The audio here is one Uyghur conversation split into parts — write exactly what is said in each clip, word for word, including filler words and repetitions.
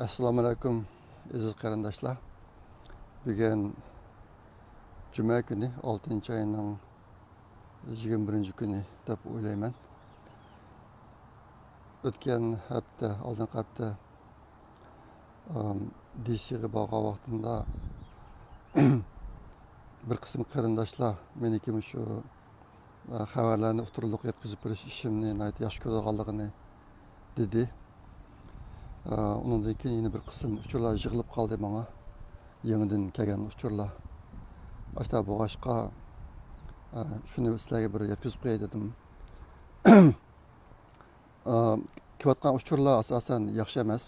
ئەسسالامۇئەلەيكۇم، ئەزىز قېرىنداشلار. بۈگۈن جۈمە كۈنى، ئالتىنچى ئاينىڭ يىگىرمە بىرىنچى كۈنى دەپ ئويلايمەن. ئۆتكەن ھەپتە، ئالدىنقى ھەپتە، ئام، دىسىغا بارغان ۋاقتىمدا بىر قىسىم قېرىنداشلار مېنىڭكى مۇشۇ، ئە، خەۋەرلەرنى ئوتتۇرىلىققا يەتكۈزۈپ بېرىش ئىشىمنى ناھايىتى ياخشى كۆرىدىغانلىقىنى دېدى. ئە، ئۇنىڭدىن كېيىن يەنە بىر قىسىم ئۇچۇرلار يىغىلىپ قالدى ماڭا. يېڭىدىن كەلگەن ئۇچۇرلار. ئاشۇنداق بولغاچقا، ئە، شۇنى سىلەرگە بىر يەتكۈزۈپ قوياي دېدىم. ئە، كېلىۋاتقان ئۇچۇرلار ئاساسەن ياخشى ئەمەس.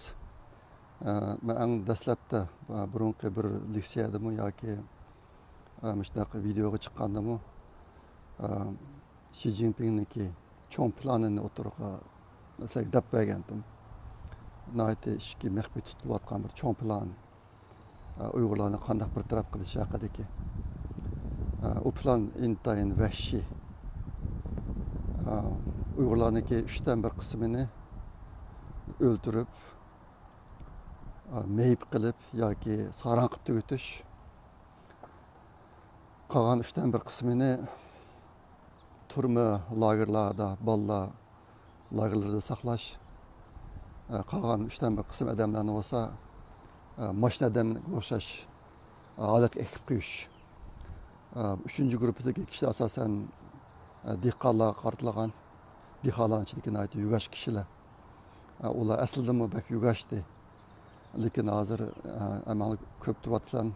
ئە، مەن ئەڭ دەسلەپتە، ئە، بۇرۇنقى بىر لېكسىيەدىمۇ ياكى، ئە، مۇشۇنداق ۋىدېئوغا چىققاندىمۇ، ئە، شى جىنپىڭنىڭكى چوڭ پىلانىنى ئوتتۇرىغا سىلەرگە دەپ بەرگەنتىم. ناھايىتى ئىچكى مەخپىي تۇتۇلۇۋاتقان بىر چوڭ پىلان. ئە، ئۇيغۇرلارنى قانداق بىر تەرەپ قىلىش ھەققىدىكى. ئە، ئۇ پىلان ئىنتايىن ۋەھشىي. ئە، ئۇيغۇرلارنىڭكى ئۈچتىن بىر قىسمىنى ئۆلتۈرۈپ، ئە، مېيىپ قىلىپ ياكى ساراڭ قىلىپ تۈگىتىش. قالغان ئۈچتىن بىر قىسمىنى تۈرمە لاگېرلاردا، بالىلار لاگېرلىرىدا ساقلاش، ئە، قالغان ئۈچتىن بىر قىسىم ئادەملەرنى بولسا، ئە، ماشىنا ئادەمگە ئوخشاش، ئە، ھالەتكە ئەكىپ قويۇش. ئە، ئۈچىنچى گۇرۇپپىدىكى كىشىلەر ئاساسەن، ئە، دېھقانلارغا قارىتىلغان. دېھقانلارنىڭ ئىچىدىكى ناھايىتى يۆگەش كىشىلەر. ئە، ئۇلار ئەسلىدىمۇ بەك يۆگەشتى. لېكىن ھازىر، ئە، ھەممىڭلار كۆرۈپ تۇرۇۋاتىسەن.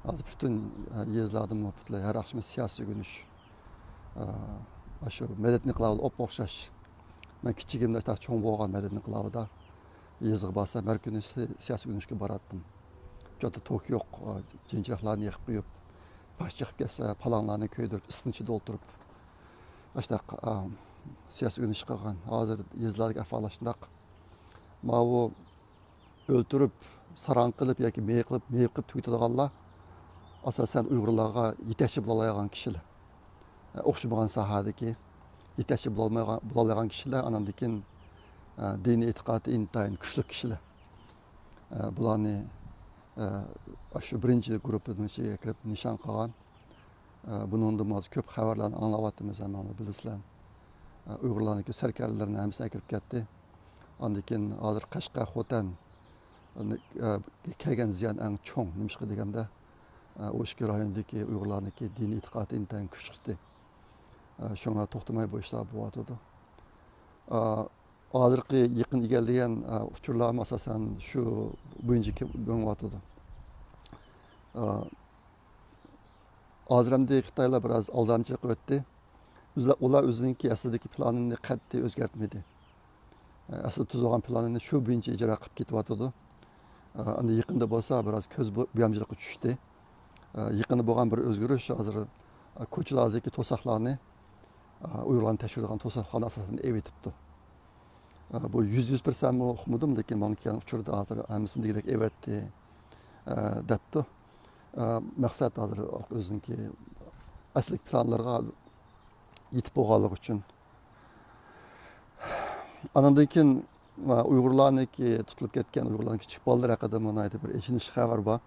ھازىر پۈتۈن، ئە، يېزىلاردىمۇ پۈتۈنلەي ھەر ئاخشىمى سىياسىي ئۆگىنىش. ئە، ئاشۇ مەدەت ئىنقىلابىغا ئوپئوخشاش. مەن كىچىكىمدە شۇنداق چوڭ بولغان مەدەت ئىنقىلابىدا. يېزىغا بارسام، ھەر كۈنى سى-، سىياسىي ئۆگىنىشكە باراتتىم. بۇ يەردە توك يوق، ئە، چىرىغلارنى يېقىپ قويۇپ، پاش چىقىپ كەتسە، پالاڭلارنى كۆيدۈرۈپ، ئىسسىنىڭ ئىچىدە ئولتۇرۇپ، ئاشۇنداق، ئە، سىياسىي ئۆگىنىش قىلغان. ھازىر يېزىلاردىكى ئەھۋالات شۇنداق. ماۋۇ ئۆلتۈرۈپ، ساراڭ قىلىپ ياكى مېيىپ قىلىپ، مېيىپ قىلىپ تۈگىتىدىغانلار ئاساسەن ئۇيغۇرلارغا يېتەكچى بولالايدىغان كىشىلەر. ئوخشىمىغان ساھەدىكى يېتەكچى بولالمايدىغان، بولالايدىغان كىشىلەر، ئاناندىن كېيىن، ئە، دىنىي ئېتىقادى ئىنتايىن كۈچلۈك كىشىلەر. ئە، بۇلارنى، ئە، ئاشۇ بىرىنچى گۇرۇپپىنىڭ ئىچىگە كىرىپ نىشان قىلغان. ئە، بۇنىڭدىمۇ ھازىر كۆپ خەۋەرلەرنى ئاڭلاۋاتىمىز، ھەممىڭلار بىلىسىلەر. ئە، ئۇيغۇرلارنىڭكى سەركەردىلىرىنى ھەممىسىنى ئەكىرىپ كەتتى. ئاندىن كېيىن ھازىر قەشقەر، خوتەن، ئە، كەلگەن زىيان ئەڭ چوڭ. نېمىشقا دېگەندە، ئە، ئۇ ئىككى رايوندىكى ئۇيغۇرلارنىڭكى دىنىي ئېتىقادى ئىنتايىن كۈچلۈكتى. ئە، شۇڭا توختىماي بۇ ئىشلار بولۇۋاتىدۇ. ئە، ھازىرقى يېقىن ئىگىلىگەن، ئە، ئۇچۇرلارمۇ ئاساسەن شۇ بويىچە كېلىپ مېڭىۋاتىدۇ. ئە، ھازىر ئەمدى خىتايلار بىراز ئالدامچىلىق ئۆتتى. ئۆزلە-، ئۇلار ئۆزىنىڭكى ئەسلىدىكى پىلانىنى قەتئىي ئۆزگەرتمىدى. ئە، ئەسلىدە تۈزۈلگەن پىلانىنى شۇ بويىچە ئىجرا قىلىپ كېتىۋاتىدۇ. ئە، ئەمدى يېقىندا بولسا بىراز كۆز بو-، بويامچىلىققا چۈشتى. ئە، يېقىندا بولغان بىر ئۆزگىرىش ھازىر، ئە، كوچىلاردىكى توساقلارنى، ئە، ئۇيغۇرلارنى تەكشۈرىدىغان توساقخانا ئاساسىدا ئېۋىتىپتۇ. ئە، بۇ يۈزدە يۈز پىرسەنتمۇ ئۇقمىدىم، لېكىن ماڭا كەلگەن ئۇچۇردا ھازىر ھەممىسىنى دېگۈدەك ئېۋەتتى، ئە، دەپتۇ. ئە، مەقسەت ھازىر ئۆزىنىڭكى ئەسلىدىكى پىلانلىرىغا يېتىپ بولغانلىقى ئۈچۈن. ئانىڭدىن كېيىن، ئە، ئۇيغۇرلارنىڭكى، تۇتۇلۇپ كەتكەن ئۇيغۇرلارنىڭ كىچىك بالىلىرى ھەققىدە ناھايىتى بىر ئېچىنىشلىق خەۋەر بار.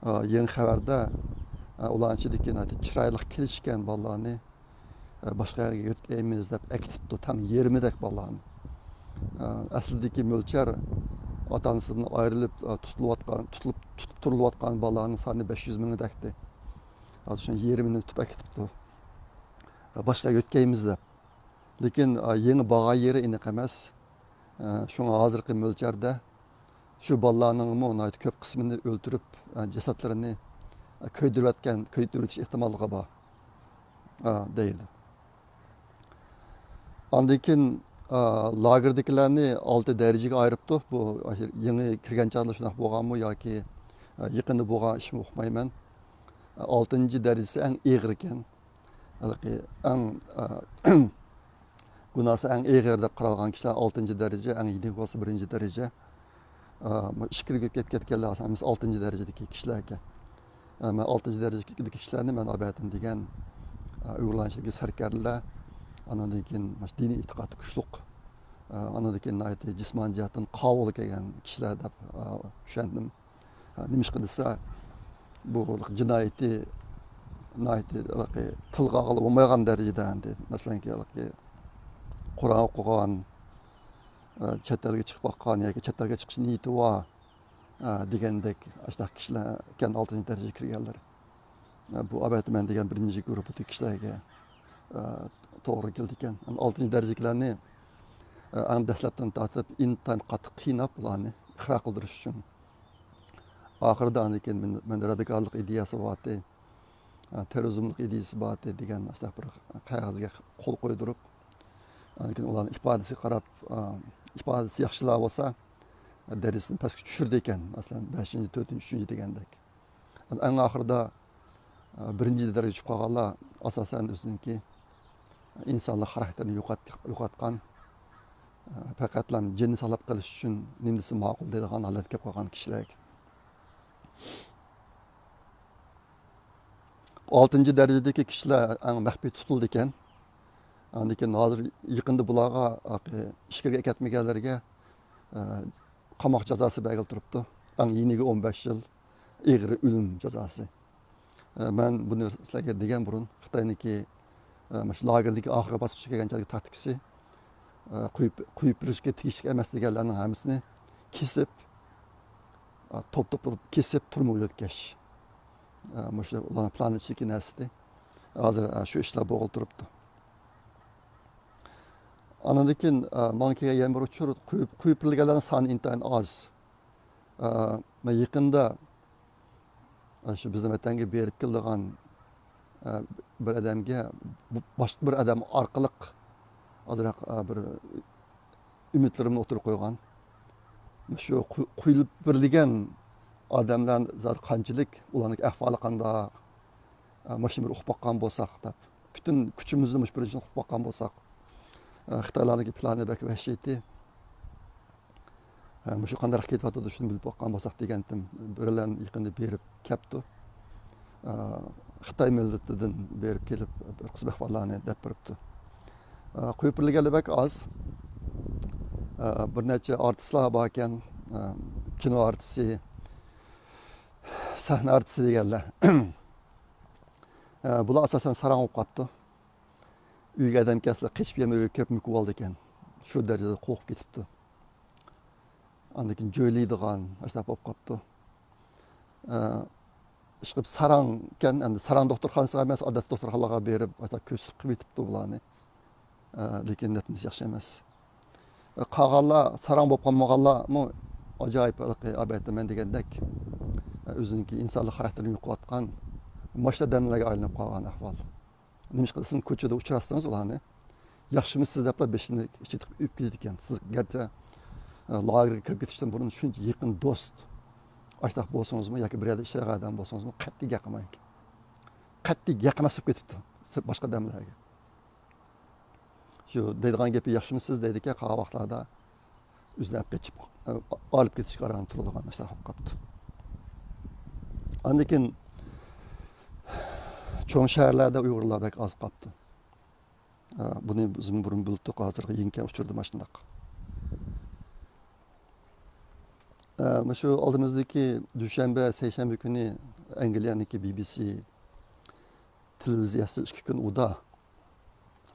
ئە، يېڭى خەۋەردە، ئە، ئۇلارنىڭ ئىچىدىكى ناھايىتى چىرايلىق كېلىشكەن بالىلارنى، ئە، باشقا يەرگە يۆتكەيمىز دەپ ئەكېتىپتۇ، تەڭ يېرىمىدەك بالىلارنى. ئە، ئەسلىدىكى مۆلچەر ئاتا-ئانىسىدىن ئايرىلىپ، ئە، تۇتۇلۇۋاتقان، تۇتۇلۇپ، تۇتۇپ تۇرۇلۇۋاتقان بالىلارنىڭ سانى بەش يۈز مىڭدەكتى. ھازىر شۇنىڭ يېرىمىنى تۇتۇپ ئەكېتىپتۇ. ئە، باشقا يۆتكەيمىز دەپ. لېكىن، ئە، يېڭى بارغان يېرى ئېنىق ئەمەس. ئە، شۇڭا ھازىرقى مۆلچەردە شۇ بالىلارنىڭمۇ ناھايىتى كۆپ قىسمىنى ئۆلتۈرۈپ، ئە، جەسەتلىرىنى، ئە، كۆيدۈرۈۋەتكەن، كۆيدۈرۈۋېتىش ئېھتىماللىقى بار، ئە، دەيدۇ. ئاندىن كېيىن، ئە، لاگېردىكىلەرنى ئالتە دەرىجىگە ئايرىپتۇ. بۇ يېڭى كىرگەن چاغدا شۇنداق بولغانمۇ ياكى، ئە، يېقىندا بولغان ئىشمۇ ئۇقمايمەن. ئە، ئالتىنچى دەرىجىسى ئەڭ ئېغىركەن. ھېلىقى ئەڭ، ئە، گۇناھسى ئەڭ ئېغىر دەپ قارالغان كىشىلەر ئالتىنچى دەرىجە، ئەڭ يېنىك بولسا بىرىنچى دەرىجە. ئە، ئىچكىرىگە كېلىپ كەتكەنلەر ھەممىسى ئالتىنچى دەرىجىدىكى كىشىلەر ئىكەن. ئە، مەن ئالتىنچى دەرىجىدىكى كىشىلەرنى مەن ئابەتىن دېگەن، ئە، ئۇيغۇرلارنىڭ ئىچىدىكى سەركەردىلەر، ئاندىن كېيىن مۇشۇ دىنىي ئېتىقادى كۈچلۈك، ئاندىن كېيىن ناھايىتى جىسمانىي جەھەتتىن قاۋۇل كەلگەن كىشىلەر دەپ، ئا، چۈشەندىم. ئا، نېمىشقا دېسە، بۇ جىنايىتى ناھايىتى ھېلىقى تىلغا ئالغىلى بولمايدىغان دەرىجىدە ئەمدى، مەسىلەنكى، ھېلىقى قۇرئان ئوقۇغان، ئا، چەت ئەلگە چىقىپ باققان ياكى چەت ئەلگە چىقىش نىيىتى بار، ئا، دېگەندەك ئاشۇنداق كىشىلەر ئىكەن ئالتىنچى دەرىجىگە كىرگەنلەر. ئا، بۇ ئەلۋەتتە مەن دېگەن بىرىنچى گۇرۇپپىدىكى كىشىلەرگە، ئا، توغرا كېلىدىكەن. ئالتىنچى دەرىجىدىكىلەرنى، ئا، ئەڭ دەسلەپتىن تارتىپ ئىنتايىن قاتتىق قىيناپ، ئۇلارنى ئىقرار قىلدۇرۇش ئۈچۈن. ئاخىرىدا ئاندىن كېيىن مەن، مەندە رادىكاللىق ئىدىيەسى بارتى، ئا، تېررورىزملىق ئىدىيەسى بارتى دېگەن ئاشۇنداق بىر قەغەزگە قول قويدۇرۇپ، ئاندىن كېيىن ئۇلارنىڭ ئىپادىسىگە قاراپ، ئا، ئىپادىسى ياخشىلا بولسا، دەرىجىسىنى پەسكە چۈشۈرىدىكەن. مەسىلەن، بەشىنچى، تۆتىنچى، ئۈچىنچى دېگەندەك. ئەڭ ئاخىرىدا، ئا، بىرىنچى دەرىجىگە چۈشۈپ قالغانلار ئاساسەن ئۆزىنىڭكى ئىنسانلىق خاراكتېرىنى يوقات-، يوقاتقان، ئا، پەقەتلا جېنىنى ساقلاپ قېلىش ئۈچۈن نېمە دېسە ماقۇل دەيدىغان ھالەتكە كەپ قالغان كىشىلەر. ئالتىنچى دەرىجىدىكى كىشىلەر ئەڭ مەخپىي تۇتۇلىدىكەن. ئاندىن كېيىن ھازىر يېقىندا بۇلارغا، ئىچكىرىگە ئەكەتمىگەنلەرگە، ئە، قاماق جازاسى بەرگىلى تۇرۇپتۇ. ئەڭ يېنىكى ئون بەش يىل، ئېغىرى ئۆلۈم جازاسى. ئە، مەن بۇنى سىلەرگە دېگەن بۇرۇن، خىتاينىڭكى، ئە، مۇشۇ لاگېردىكى ئاخىرقى باسقۇچقا كەلگەنچە تاكتىكىسى، ئە، قويۇپ، قويۇپ بېرىشكە تېگىشلىك ئەمەس دېگەنلەرنىڭ ھەممىسىنى كېسىپ، ئە، توپ-توپ قىلىپ كېسىپ تۈرمىگە يۆتكەش. ئە، مۇشۇ ئۇلارنىڭ پىلانى ئىچىدىكى نەرسىدى. ھازىر، ئە، شۇ ئىشلار بولغىلى تۇرۇپتۇ. ئاندىن كېيىن، ئە، ماڭا كەلگەن يەنە بىر ئۇچۇر، قويۇپ، قويۇپ بېرىلگەنلەرنىڭ سانى ئىنتايىن ئاز. ئە، مەن يېقىندا، ئە، شۇ بىزنىڭ ۋەتەنگە بېرىپ كېلىدىغان، ئە، بىر ئادەمگە بۇ، باشقا بىر ئادەم ئارقىلىق ئازراق، ئە، بىر ئۈمىدلىرىمنى ئوتتۇرىغا قويغان. شۇ قوي-، قويۇپ بېرىلگەن ئادەملەر زادى قانچىلىك، ئۇلارنىڭ ئەھۋالى قانداق، ئە، مۇشۇنى بىر ئۇقۇپ باققان بولساق دەپ، پۈتۈن كۈچىمىزنى مۇشۇ بىرىنچىدىن ئۇقۇپ باققان بولساق، ئە، خىتايلارنىڭكى پىلانى بەك ۋەھشىيتى. ئە، مۇشۇ قانداق كېتىۋاتىدۇ، شۇنى بىلىپ باققان بولساق دېگەنتىم. بىرلەن يېقىندا بېرىپ كەپتۇ. ئە، خىتاي مىللىتىدىن بېرىپ كېلىپ، بىر قىسىم ئەھۋاللارنى دەپ بېرىپتۇ. ئە، قويۇپ بېرىلگەنلەر بەك ئاز. ئە، بىر نەچچە ئارتىسلار باركەن، ئە، كىنو ئارتىسى، سەھنە ئارتىسى دېگەنلەر. ئە، بۇلار ئاساسەن ساراڭ بولۇپ قاپتۇ. ئۆيگە ئادەم كەلسىلا قېچىپ يەنە ئۆيگە كىرىپ مۆكۈۋالىدىكەن. شۇ دەرىجىدە قورقۇپ كېتىپتۇ. ئاندىن كېيىن جۆيلەيدىغان ئاشۇنداق بولۇپ قاپتۇ. ئە، ئىشقىلىپ ساراڭكەن، ئەمدى ساراڭ دوختۇرخانىسىغا ئەمەس، ئادەتتە دوختۇرخانىلارغا بېرىپ، ئاشۇنداق كۆرسىتىپ قىلىۋېتىپتۇ بۇلارنى. ئە، لېكىن نەتىجىسى ياخشى ئەمەس. ئە، قالغانلار، ساراڭ بولۇپ قالمىغانلارمۇ ئاجايىپ ھېلىقى ئەلۋەتتە مەن دېگەندەك، ئە، ئۆزىنىڭكى ئىنسانلىق خاراكتېرىنى يوقاتقان ماشۇ ئادەملەرگە ئايلىنىپ قالغان ئەھۋال. نېمىشقا دېسىڭىز، كوچىدا ئۇچراتسىڭىز ئۇلارنى، ياخشىمۇسىز دەپلا بېشىنى چېتىپ ئۆپكىلەيدىكەن. سىز گەرچە، ئە، لاگېرغا كىرىپ كېتىشتىن بۇرۇن شۇنچە يېقىن دوست، ئاشتاق بولسىڭىزمۇ ياكى بىر يەردە ئىشلەيدىغان ئادەم بولسىڭىزمۇ قەتئىي گەپ قىلمايدىكەن. قەتئىي گەپ قىلماس بولۇپ كېتىپتۇ باشقا ئادەملەرگە. شۇ دەيدىغان گېپى ياخشىمۇسىز دەيدىكەن، قالغان ۋاقىتلاردا ئۆزىنى ئەپ قېچىپ، ئە، ئالىپ كېتىشكە ئاران تۇرىدىغان ئاشتاق بولۇپ قاپتۇ. ئاندىن كېيىن چوڭ شەھەرلەردە ئۇيغۇرلار بەك ئاز قاپتۇ. ئە، بۇنى بىزمۇ بۇرۇن بىلىپتۇق، ھازىرغا يېڭىكەن ئۇچۇردى ماشۇنداق. ئە، مۇشۇ ئالدىمىزدىكى دۈشەنبە، سەيشەنبە كۈنى ئەنگلىيەنىڭكى بى بى سى تېلېۋىزىيەسى ئىككى كۈن ئۇدا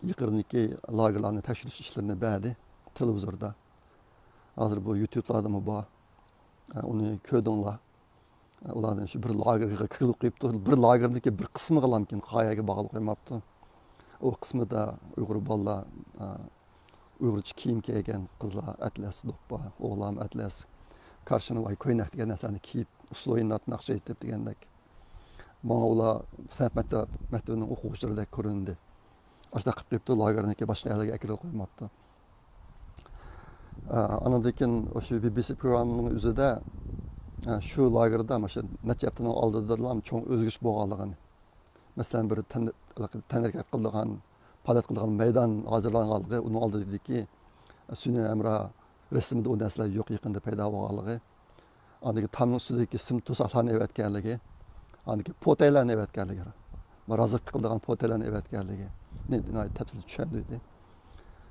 يېقىنقى لاگېرلارنى تەكشۈرۈش ئىشلىرىنى بەردى تېلېۋىزوردا. ھازىر بۇ يۇتيۇبلاردىمۇ بار. ئە، ئۇنى كۆردۈڭلار. ئۇلارنى شۇ بىر لاگېرغا كىرگۈزۈپ قويۇپتۇ. بىر لاگېرنىڭكى بىر قىسمىغىلامكىن قايەرگە باغلاپ قويماپتۇ. ئۇ قىسمىدا ئۇيغۇر بالىلار، ئۇيغۇرچە كىيىم كىيگەن قىزلار، ئەتلەس دوپپا، ئوغلان ئەتلەس، كارشىنواي كۆينەك دېگەن نەرسىلەرنى كىيىپ، ئۇسسۇل ئويناپ، ناخشا ئېيتىپ دېگەندەك. ماڭا ئۇلار سەنئەت مەكتەپ، مەكتىپىنىڭ ئوقۇغۇچىلىرىدەك كۆرۈندى. ئاشۇنداق قىلىپ قويۇپتۇ، لاگېرنىڭكى باشقا يەرلەرگە ئەكىرىپ قويماپتۇ. ئە، ئاندىن كېيىن شۇ بى بى سى پروگراممىنىڭ ئۆزىدە، ئە، شۇ لاگېردا مانا شۇ نەچچە ھەپتىنىڭ ئالدىدىلا چوڭ ئۆزگىرىش بولغانلىقىنى، مەسىلەن، بىر تەن-، تەنھەرىكەت قىلىدىغان، پائالىيەت قىلىدىغان مەيدان ھازىرلانغانلىقى، ئۇنىڭ ئالدىدىكى سۈنئىي ھەمراھ رەسىمىدە ئۇ نەرسىلەر يوق، يېقىندا پەيدا بولغانلىقى. ئاندىن كېيىن تامنىڭ ئۈستىدىكى سىم توساقلارنى ئەۋەتكەنلىكى، ئاندىن كېيىن پوتەيلەرنى ئەۋەتكەنلىكى، رازۋېدكا قىلىدىغان پوتەيلەرنى ئەۋەتكەنلىكىنى ناھايىتى تەپسىلىي چۈشەندۈردى.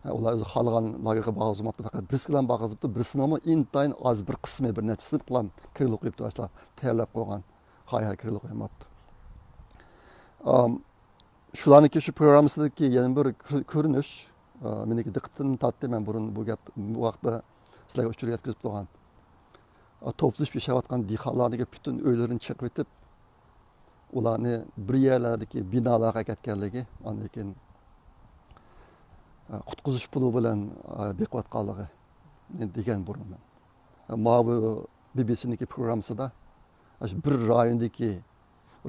ھە، ئۇلار ئۆزى خالىغان لاگېرغا بارغۇزماپتۇ، پەقەت بىرسىگىلا بارغۇزۇپتۇ، بىرسىنىمۇ ئىنتايىن ئاز بىر قىسمى، بىر نەچچىسىنىلا كىرىلىپ قويۇپتۇ، ئاشۇلار تەييارلاپ قويغان، ھايا كىرىلىپ قويماپتۇ. ئام، شۇلارنىڭكى شۇ پروگراممىسىدىكى يەنە بىر كۆ-، كۆرۈنۈش، ئا، مېنىڭكى دىققىتىمنى تارتتى، مەن بۇرۇن بۇ گەپ، بۇ ھەقتە سىلەرگە ئۇچۇر يەتكۈزۈپ تۇرغان. ئا، توپلىشىپ ياشاۋاتقان دېھقانلارنىڭكى پۈتۈن ئۆيلىرىنى چېقىۋېتىپ، ئۇلارنى بىر يەرلەردىكى بىنالارغا ئەكەتكەنلىكى، ئاندىن كېيىن، ئە، قۇتقۇزۇش پۇلى بىلەن، ئە، بېقىۋاتقانلىقى دېگەن بۇرۇن مەن. ئە، ماۋۇ بى بى سىنىڭكى پروگراممىسىدا، ئاشۇ بىر رايوندىكى،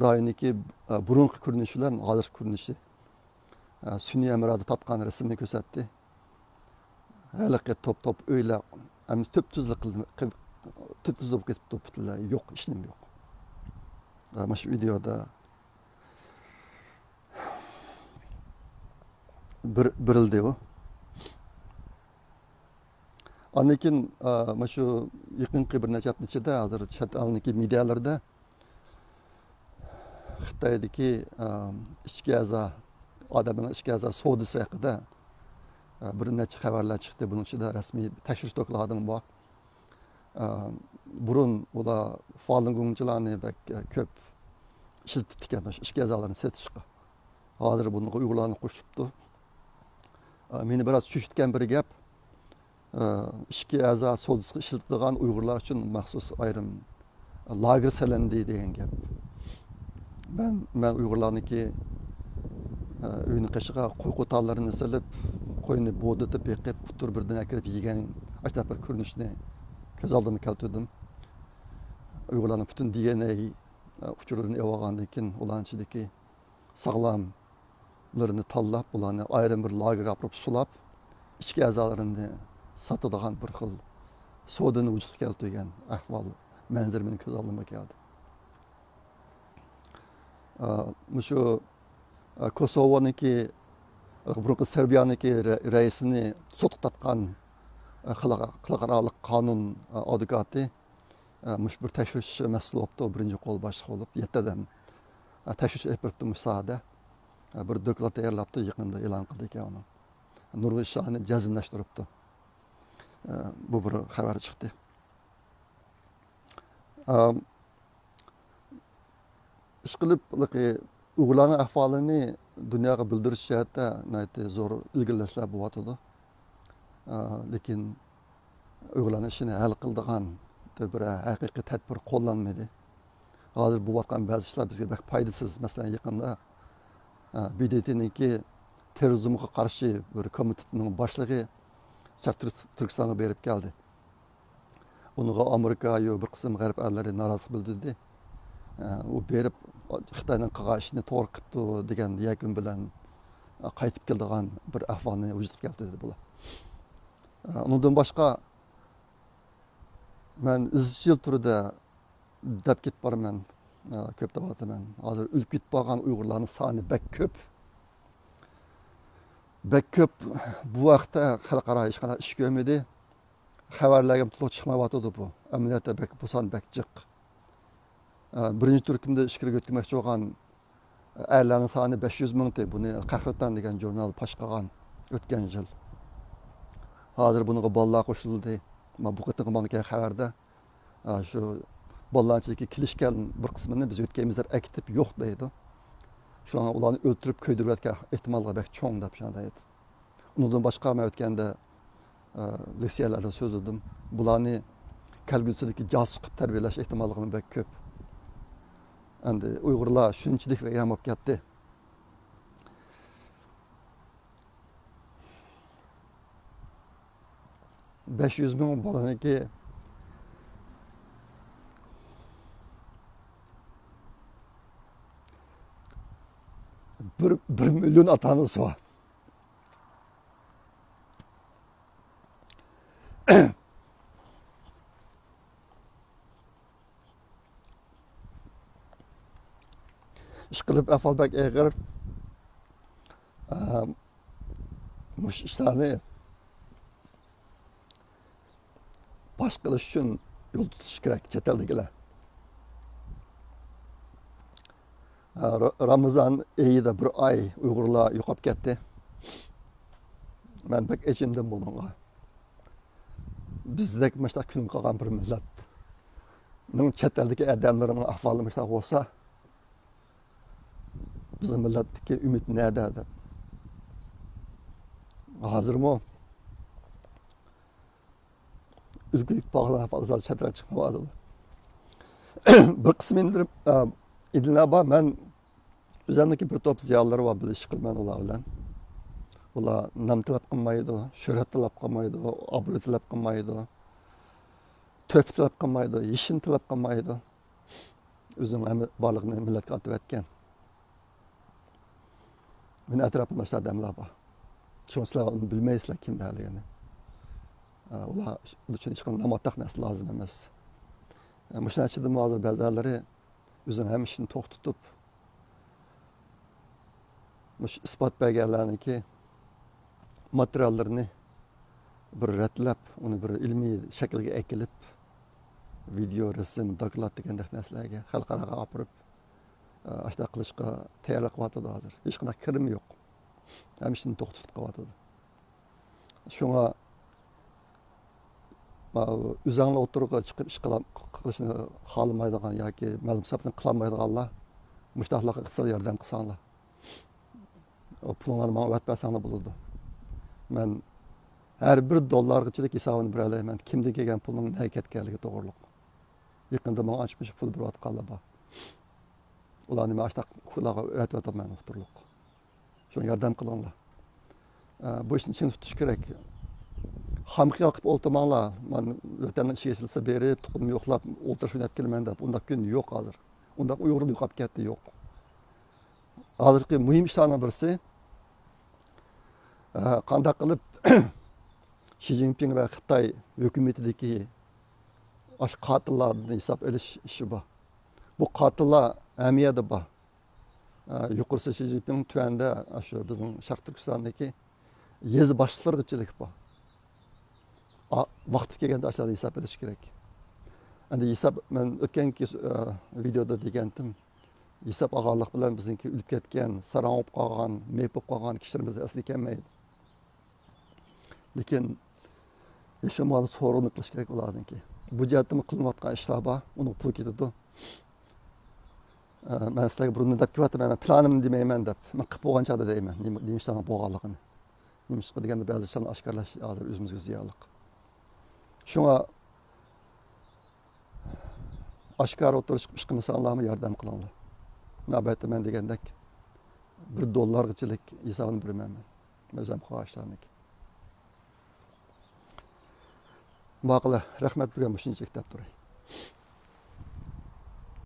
رايوندىكى، ئە، بۇرۇنقى كۆرۈنۈشى بىلەن ھازىرقى كۆرۈنۈشى، ئە، سۈنئىي ھەمرادا تارتقان رەسىمنى كۆرسەتتى. ھېلىقى توپ-توپ ئۆيلەر، ئەمدى تۈپتۈزلا قىل-، قىل-، تۈپتۈزلا بولۇپ كېتىپتۇ، پۈتۈنلەي يوق، ھېچنېمە يوق. ئە، مانا شۇ ۋىدېئودا بېر-، بېرىلدى ئۇ. ئاندىن كېيىن، ئە، مانا شۇ يېقىنقى بىر نەچچە ھەپتە ئىچىدە ھازىر چەت ئەلنىڭكى مېدىيالىرىدا خىتايدىكى، ئە، ئىچكى ئەزا، ئادەمنىڭ ئىچكى ئەزا سودىسى ھەققىدە، ئە، بىر نەچچە خەۋەرلەر چىقتى. بۇنىڭ ئىچىدە رەسمىي تەكشۈرۈش دوكلاتىمۇ بار. ئە، بۇرۇن ئۇلار فالۇنگوڭچىلارنى بەك، ئە، كۆپ ئىشلىتىپتىكەن، ئىچكى ئەزالارنى سېتىشقا. ھازىر بۇنىڭغا ئۇيغۇرلارنى قوشۇپتۇ. ئە، مېنى بىراز چۆچۈتكەن بىر گەپ، ئە، ئىچكى ئەزا سودىسىغا ئىشلىتىدىغان ئۇيغۇرلار ئۈچۈن مەخسۇس ئايرىم لاگېر سېلىندى دېگەن گەپ. مەن، مەن ئۇيغۇرلارنىڭكى، ئە، ئۆينىڭ قېشىغا قوي قوتانلىرىنى سېلىپ، قوينى بودىتىپ بېقىپ، ئۇتتۇر بىردىن ئەكىرىپ يېگەن ئاشۇنداق بىر كۆرۈنۈشنى كۆز ئالدىمغا كەلتۈردۈم. ئۇيغۇرلارنىڭ پۈتۈن دى ئېن ئەي، ئە، ئۇچۇرلىرىنى ئېلىۋالغاندىن كېيىن، ئۇلارنىڭ ئىچىدىكى ساغلاملىرىنى تاللاپ، ئۇلارنى ئايرىم بىر لاگېرغا ئاپىرىپ سۇلاپ، ئىچكى ئەزالىرىنى ساتىدىغان بىر خىل سودىنى ۋۇجۇدقا كەلتۈرگەن ئەھۋال، مەنزىرە مېنىڭ كۆز ئالدىمغا كەلدى. ئا، مۇشۇ، ئا، كوسوۋونىڭكى، بۇرۇنقى سېربىيەنىڭكى رە-، رەئىسىنى سوتقا تارتقان، ئا، خەلق-، خەلقئارالىق قانۇن، ئا، ئادۋوكاتى، ئا، مۇشۇ بىر تەكشۈرۈش مەسئۇلى بوپتۇ، بىرىنچى قول باشلىق بولۇپ، يەتتە ئادەم، ئا، تەكشۈرۈش ئېلىپ بېرىپتۇ مۇشۇ ساھەدە. ئا، بىر دوكلات تەييارلاپتۇ، يېقىندا ئېلان قىلدى ئىكەن ئۇنى. نۇرغۇن ئىشلارنى جەزملەشتۈرۈپتۇ. ئا، بۇ بىر خەۋەر چىقتى. ئا، ئىشقىلىپ، ھېلىقى ئۇيغۇرلارنىڭ ئەھۋالىنى دۇنياغا بىلدۈرۈش جەھەتتە ناھايىتى زور ئىلگىرىلەشلەر بولۇۋاتىدۇ. ئا، لېكىن ئۇيغۇرلارنىڭ ئىشىنى ھەل قىلىدىغان بىر ھەقىقىي تەدبىر قوللانمىدى. ھازىر بولۇۋاتقان بەزى ئىشلار بىزگە بەك پايدىسىز. مەسىلەن، يېقىندا، ئا، بې دې تېنىڭكى تېررورىزمغا قارشى بىر كومىتېتنىڭ باشلىقى شەرقىي تۈرك-، تۈركىستانغا بېرىپ كەلدى. ئۇنىڭغا ئامېرىكا، يا بىر قىسىم غەرب ئەللىرى نارازىلىق بىلدۈردى. ئە، ئۇ بېرىپ خىتاينىڭ قىلغان ئىشىنى توغرا قىپتۇ دېگەن يەكۈن بىلەن، ئە، قايتىپ كېلىدىغان بىر ئەھۋالنى ۋۇجۇدقا كەلتۈردى بۇلار. ئە، ئۇنىڭدىن باشقا، مەن ئىزچىل تۈردە دەپ كېتىپ بارىمەن، ئە، كۆپ دەۋاتىمەن. ھازىر ئۆلۈپ كېتىپ بارغان ئۇيغۇرلارنىڭ سانى بەك كۆپ. بەك كۆپ. بۇ ھەقتە خەلقئارا ھېچقانداق ئىش كۆرمىدى. خەۋەرلەرگە تولۇق چىقمايۋاتىدۇ بۇ. ئەمەلىيەتتە بەك، بۇ سان بەك جىق. ئە، بىرىنچى تۈركۈمدە ئىچكىرىگە ئۆتكۈزمەكچى بولغان ئەرلەرنىڭ سانى بەش يۈز مىڭتى. بۇنى قەھرىتان دېگەن ژۇرنال پاش قىلغان ئۆتكەن يىل. ھازىر بۇنىڭغا بالىلار قوشۇلدى. مانا بۇ قېتىمقى ماڭا كەلگەن خەۋەردە، ئە، شۇ بالىلارنىڭ ئىچىدىكى كېلىشكەن بىر قىسمىنى بىز يۆتكەيمىز دەپ ئەكېتىپ يوق دەيدۇ. شۇڭا ئۇلارنى ئۆلتۈرۈپ كۆيدۈرۈۋەتكەن ئېھتىماللىقى بەك چوڭ دەپ شۇنداق دەيدۇ. ئۇنىڭدىن باشقا، مەن ئۆتكەندە، ئە، لېكسىيەلەردە سۆزلىدىم. بۇلارنى كەلگۈسىدىكى جاسۇس قىلىپ تەربىيەلەش ئېھتىماللىقىمۇ بەك كۆپ. ئەمدى ئۇيغۇرلار شۇنچىلىك ۋەيران بولۇپ كەتتى. بەش يۈز مىڭ بالىنىڭكى بىر، بىر مىليون ئاتا-ئانىسى بار. ئىشقىلىپ، ئەھۋال بەك ئېغىر. ئە، مۇشۇ ئىشلارنى پاش قىلىش ئۈچۈن يول تۇتۇش كېرەك چەت ئەلدىكىلەر. ئە، را-، رامىزان ئېيىدا بىر ئاي ئۇيغۇرلار يوقاپ كەتتى. مەن بەك ئېچىندىم بۇنىڭغا. بىزدەك مۇشۇنداق كۈنگە قالغان بىر مىللەتنىڭ چەت ئەلدىكى ئادەملىرىنىڭ ئەھۋالى مۇشۇنداق بولسا، بىزنىڭ مىللەتتىكى ئۈمىد نەدە دەپ. ھازىرمۇ ئۈلگە ئىتتىپاقلار ئەھۋالى چەترەك چىقمايۋاتىدۇ. بىر قىسىم ئىنىلىرىم، ئە، ئىنىلەر بار. مەن ئۆزۈمنىڭكى بىر توپ زىيالىيلىرى بار، بىلىش قىلىمەن ئۇلار بىلەن. ئۇلار نام تەلەپ قىلمايدۇ، شۆھرەت تەلەپ قىلمايدۇ، ئابرۇي تەلەپ قىلمايدۇ، تۆھپە تەلەپ قىلمايدۇ، يېشىم تەلەپ قىلمايدۇ. ئۆزىنىڭ ھەممە بارلىقىنى مىللەتكە ئاتىۋەتكەن. مېنىڭ ئەتراپىمدا شۇنداق ئادەملەر بار. شۇڭا سىلەر ئۇنى بىلمەيسىلەر، كىملەرلىكىنى. ئە، ئۇلار، ئۇلار ئۈچۈن ھېچقانداق نامراتلىق نەرسە لازىم ئەمەس. ئە، مۇشۇنىڭ ئىچىدىمۇ ھازىر بەزىلىرى ئۆزىنىڭ ھەممە ئىشىنى توختىتىپ، مۇشۇ ئىسپات بەرگەنلەرنىڭكى ماتېرىياللىرىنى بىر رەتلەپ، ئۇنى بىر ئىلمىي شەكىلگە ئەكېلىپ، ۋىدېئو، رەسىم، دوكلات دېگەندەك نەرسىلەرگە خەلقئاراغا ئاپىرىپ، ئە، ئاشۇنداق قىلىشقا تەييارلىق قىلىۋاتىدۇ ھازىر. ھېچقانداق كىرىمى يوق. ھەممە ئىشنى توختىتىپ قىلىۋاتىدۇ. شۇڭا ماۋۇ ئۆزەڭلار ئوتتۇرىغا چىقىپ ئىش قىلام-، قىلىشنى خالىمايدىغان ياكى مەلۇم سەۋەبتىن قىلالمايدىغانلار مۇشۇنداقلارغا ئىقتىسادىي ياردەم قىلساڭلار. ئۇ پۇلۇڭلارنى ماڭا ئەۋەتىپ بەرسەڭلار بولىدۇ. مەن ھەر بىر دوللارغىچىلىك ھېسابىنى بېرەلەيمەن، كىمدىن كەلگەن پۇلنىڭ نەگە كەتكەنلىكى توغرۇلۇق. يېقىندا ماڭا ئانچە-مۇنچە پۇل بېرىۋاتقانلار بار. ئۇلارنى مەن ئاشۇنداق ئۇلارغا ئەۋەتىۋاتىمەن ئوتتۇرىلىق. شۇڭا ياردەم قىلىڭلار. ئە، بۇ ئىشنى چىڭ تۇتۇش كېرەك. خام خىيال قىلىپ ئولتۇرماڭلار. مانا ۋەتەننىڭ ئىچىگە كېلسە بېرىپ، تۇغقىنىمنى يوقلاپ، ئولتۇرۇش ئويناپ كېلىمەن دەپ، ئۇنداق كۈن يوق ھازىر. ئۇنداق ئۇيغۇردىن يوقاپ كەتتى، يوق. ھازىرقى مۇھىم ئىشلارنىڭ بىرسى، ئە، قانداق قىلىپ شى جىنپىڭ ۋە خىتاي ھۆكۈمىتىدىكى ئاشۇ قاتىللاردىن ھېساب ئېلىش ئىشى بار. بۇ قاتىللار ھەممە يەردە بار. ئە، يۇقىرىسى شى جىنپىڭ، تۆۋەندە ئاشۇ بىزنىڭ شەرقىي تۈركىستاندىكى يېزا باشلىقلىرىغىچىلىك بار. ئا، ۋاقتى كەلگەندە ئاشۇلارنى ھېساب ئېلىش كېرەك. ئەمدى ھېساب، مەن ئۆتكەنكى، ئە، ۋىدېئودا دېگەنتىم، ھېساب ئالغانلىق بىلەن بىزنىڭكى ئۆلۈپ كەتكەن، ساراڭ بولۇپ قالغان، مېيىپ بولۇپ قالغان كىشىلىرىمىز ئەسلىگە كەلمەيدۇ. لېكىن ھېچ بولمىغاندا سورۇننى قىلىش كېرەك ئۇلاردىنكى. بۇ جەھەتتىمۇ قىلىنىۋاتقان ئىشلار بار، ئۇنىڭغا پۇل كېتىدۇ. ئە، مەن سىلەرگە بۇرۇندىن دەپ كېلىۋاتىمەن، مەن پىلانىمنى دېمەيمەن دەپ، مەن قىلىپ بولغان چاغدا دەيمەن، نېمە، نېمە ئىشلارنىڭ بولغانلىقىنى. نېمىشقا دېگەندە، بەزى ئىشلارنى ئاشكارىلاش ھازىر ئۆزىمىزگە زىيانلىق. شۇڭا ئاشكارا ئوتتۇرىغا چىقىپ ئىش قىلمىساڭلارمۇ ياردەم قىلىڭلار. نۆۋەتتە مەن دېگەندەك بىر دوللارغىچىلىك ھېسابىنى بېرىمەن مەن. مەن ئۆزۈم قىلغان ئىشلارنىڭكى. ماقۇل، رەھمەت، بۈگۈن مۇشۇنچىلىك دەپ تۇراي.